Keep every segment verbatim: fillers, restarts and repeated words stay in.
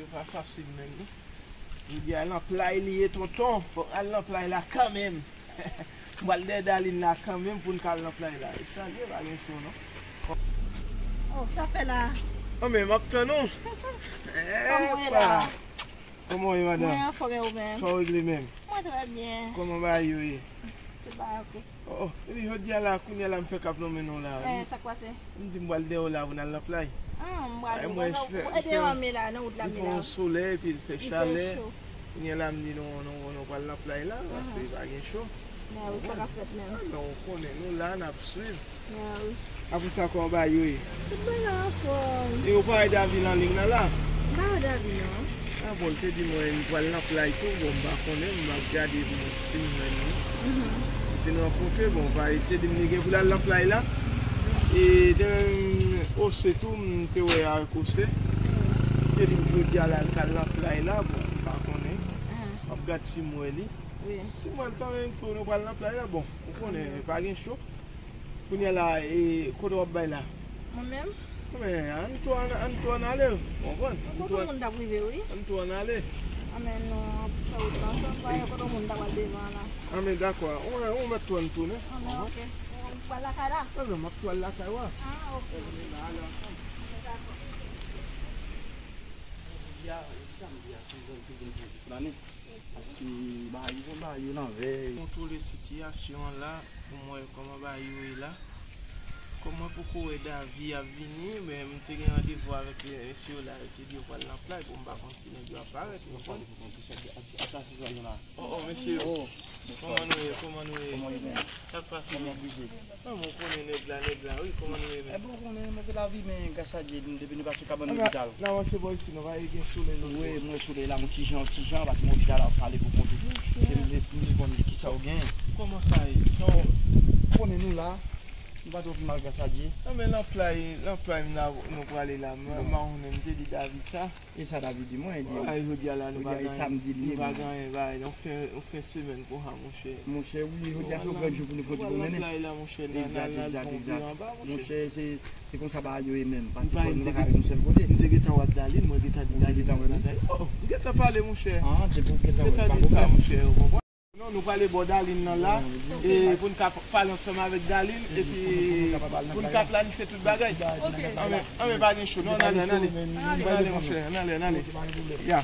Yo pa fasil menm non. Jodi a nan play li ye tonton. Fòk al nan play la kanmenm. M pral dèyè Darline la kanmenm pou n ka al nan play la. E salye pa gen cho non. Oh, sa fè la. Anmè m ap tann ou. Kòman w ye la? Kòman w ye madanm? Mwen anfòm e ou menm? Sa w regle menm? Mwen trè byen. Kòman bagay yo ye? Tout bagay oke. Oh, oh, epi jodi a la, kounye a la m fè k ap lonmen non la. Eh, sa k pase? M di m pral dèyè w la pou n al nan play. Ah, m pral ou ede w anmen la, nan wout la. Li fè yon solèy, epi l fè chalè. Kounye a la m di nou, nou, nou pral nan play la, paske pa gen cho. Mè wi, sa k ap fèt menm? Ah, men ou konnen, nou la, n ap swiv. Ah wi. Apre sa, kòman bagay yo ye? Tout bagay anfòm. E ou pa wè Davi nan liy nan la? M pa wè Davi non. Ah bon, l te di mwen li pral nan play tou, bon, m pa konnen, m ap gade pou mwen si m jwenn li. Si n rankontre, bon, pa, li te di m li gen pou l al nan play la. E dan Ose tou, m te wè avèk Ose. Li te di m jodi a la, l pral nan play la, bon, m pa konnen. M ap gad si m wè li. Si m wè l kanmenm tou, nou pral nan play la, bon, ou konnen, pa gen cho. Kounye a la, e, kote w ap bay la? Mwen menm? Men, ann tou ann, ann tou ann ale, w konprann? Kote moun t ap rive, wi. Ann tou ann ale. Anmè non, ap fè wout la ansanm, pa gen kote moun t ap al devan la. Anmè dakò, ou, ou mèt tou ann tounen. Anmè oke. Ou pral lakay la? Anmè, m ap tou al lakay ou a. Ah, oke. Anmè, n a ale ansanm. Anmè, dakò. Jodi a, e sa m di a, se jèn ki vin pran ti flane. Paske bagay yo, bagay yo nan vèy. Kontwole sitiyasyon an la pou m wè kòman bagay yo ye la. Kòm mwen poko wè Davi ap vini, men m te gen randevou avèk mesye yo la, yo te di yo pral nan play, bon, m pa konn si nèg yo ap parèt, ou konprann? Oh, oh, mesye yo. Kòman nou ye? Kòman nou ye? Sa k pase? Kòman w bouge? Ah, mwen konnen nèg la, nèg la, wi, kòman nou ye menm? Enben, w konnen, move lavi, men gras a Dye, depi nou pa sou kabann lopital. N avanse bò isi, nou pa gen solèy lòt bò. Wi, mwen solèy la, yon ti jan, yon ti jan, paske mwen oblije al pale pou kont ou. Se m vle, m vle konn kisa w gen. Kòman sa ye? Sa w konnen nou la, nou pa twò pi mal, gras a Dye. Non, men nan play, nan play m la, nou prale la, m, m pa konnen, m te di David sa. E sa David di mwen, li di, jodi a la, nou pa genyen, nou pa genyen bagay, yon fen, yon fen semèn konsa, monchè. Monchè, wi, jodi a se yon gran jou pou nou fè ti pwomennen. Egzat, egzat, egzat. Monchè, se, se konsa bagay yo ye menm. Paske nou pa ka ret yon sèl kote. M te gentan wè Daline, mwen gentan di Daline, mwen gentan di, oh, m gentan pale, monchè. Ah, depi w gentan wè, pa pwoblèm. Non, nou prale bò Daline nan la, e pou n ka pale ansanm avèk Daline, epi pou n ka planifye tout bagay. Anmè, anmè, pa gen cho, non, ann ale, ann ale. Ann ale, monchè, ann ale, ann ale. Ya.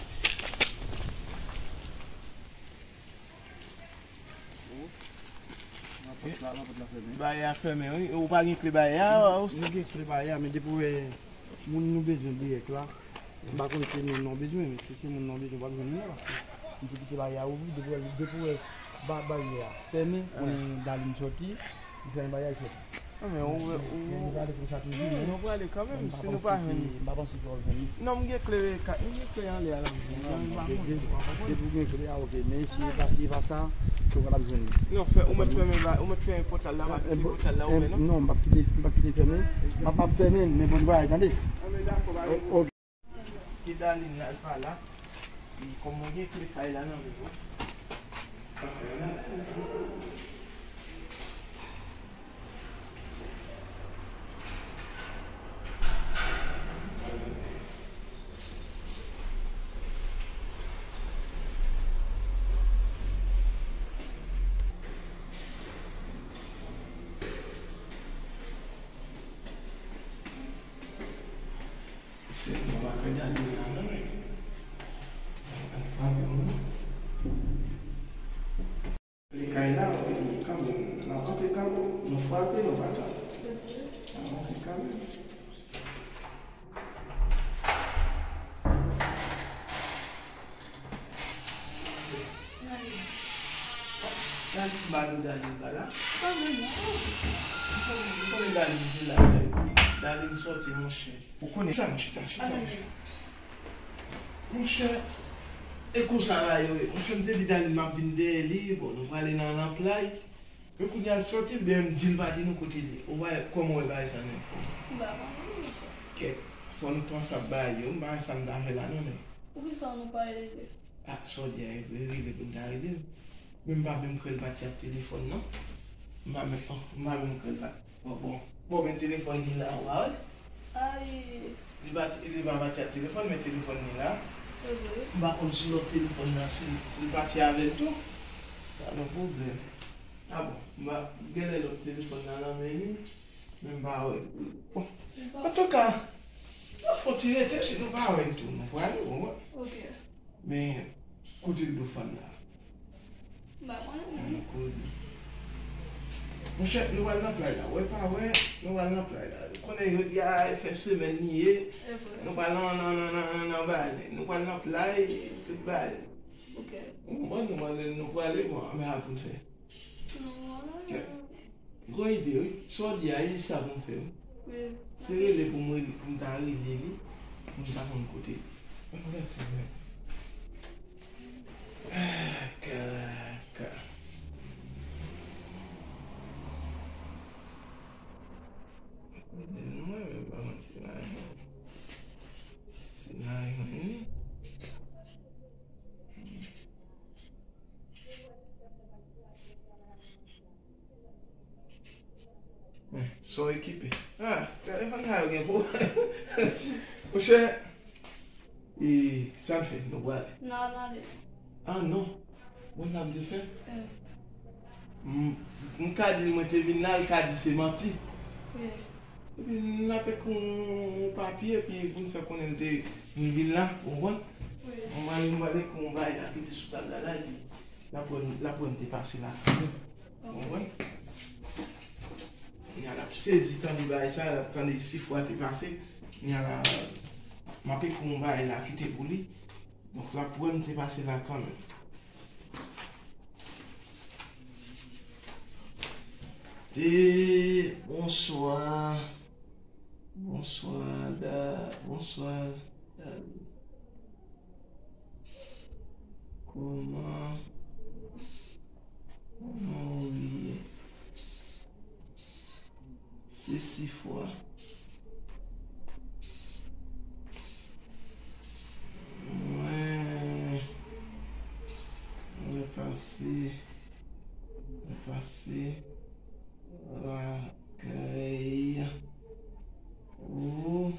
Bagay a fèmen, wi. Ou pa gen kle bagay a, ou? Nou gen kle bagay a, men depi w wè moun nou bezwen dirèk la, m pa konn si moun nan w bezwen, men si se moun nan w bezwen, w ap jwenn li la, paske m te kite baryè a ouvri, depi w wè, depi w wè ba-, baryè a fèmen, konnen Daline sòti, li fèmen baryè a, li sòti. Non, men ou, ou, men nou prale konsa toujou, men nou prale kanmenm, si nou pa jwenn li. M pa panse ke w ap jwenn li. Non, m gen kle, m gen kle anlè a la, m pa konn. Depi w gen kle a, oke, men si e pa, si e pa sa, ou pa t ap jwenn li. Non, fè, ou mèt fèmen, ou mèt fèmen pòt la, pa kite pòt la ouvè, non? Non, m p ap kite, m p ap kite fèmen. M ap, m ap fèmen, men bon bagay, tande. Anmè, dakò, pa gen pwoblèm. Ki Daline la, l pa la. E kòm mwen gen kle kay la nan men mwen. Se mwen pa fè Daline la non. Al frape mwen. Li kay la, wi, kanmenm. N ap antre kanmenm. Nou frape, nou pa tann. N ap antre kanmenm. Daline ba nou, Daline ba la. Ou konnen Daline vin la, Daline sòti, monchè. Ou konnen. Chita, chita, chita, chita, monchè. Monchè, e konsa la yo ye. Monchè, m te di Daline m ap vin dèyè li. Bon, nou prale nan, nan play. Men kounye a l sòti, byen m di l pa di nou kote l ye. Ou wè kòman w wè bagay sa nèt. M pa konnen, monchè. Kèt, fò nou panse ap bagay yo. M pa wè sa m ta fè la non, nèg. Poukisa nou pa rele? Ah, sa w di a e vre, rele pou n ta rele l. Men m pa menm kwè l pati ak telefòn non. M pa menm, m pa menm kwè l pati. Bon, bon. Bon, men telefòn li la, ou pa wè? Ay. Li pa, li pa pati ak telefòn, men telefòn li la. M pa konn si lòt telefòn nan, si, si l pati avè l tou. Pa gen pwoblèm. A bon, m pa genlè lòt telefòn nan nan men li, men m pa wè. Bon, antouka, n ap fè yon ti rete, si nou pa wè l tou, nou prale, ou konprann? Men, kote l do fann la? M pa konnen, non. Ann koze. Monchè, nou pral nan play la. Wè pa wè, nou pral nan play la. Ou konnen jodi a, fen semèn li ye. Nou pral nan, nan, nan, nan, nan, nan bagay. Nou pral nan play, tout bagay. Ou konprann, nou pral, nou prale, bon, men a pou n fè. Gon ide, wi. Sa w di a, e sa pou m fè, wi. Se rele pou m rele, pou m ta rele li, pou m ta konn kote. Ann gade sa, men. Ah, kalaka. Mwen menm pa konn si nan yon, si nan yon ni. Men, sa w ekipe. Ah, telefòn sa yo gen pou. Monchè, e, sa n fè? Nou prale? Non, n ale. Ah, non. Bon, sa m te fè? M, m ka di l mwen te vin la, l ka di se manti. Epi n ap ekri yon papye, epi pou n fè konnen l te, l vin la, ou konprann? Mwen, mwen, m pral ekri yon bagay la, ki te sou tab la, la, epi l ap wè, l ap wè m te pase la. Ou konprann? Kounye a l ap sezi tande bagay sa, l ap tande sifwa te pase. Kounye a la, m ap ekri yon bagay la kite pou li. Donk, l ap wè m te pase la kanmenm. Te, bonswa. Bonswa, da, bonswa, da. Kòman, kòman ou ye? Se sifwa. Mwen, mwen pase, mwen pase lakay ou,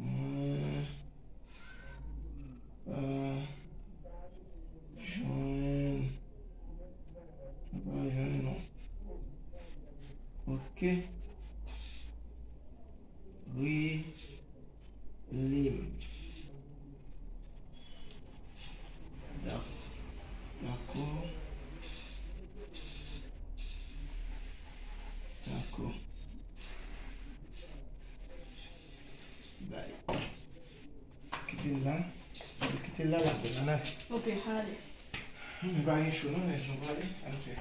mwen pa jwenn, mwen pa jwenn non. Ok. Wi. Lim. Dak-, dakò. Dakò. Bay. Kite l la. Kite l la, la, la, la. Ok, ale. Men pa gen cho non, lè nou prale. Ann fè.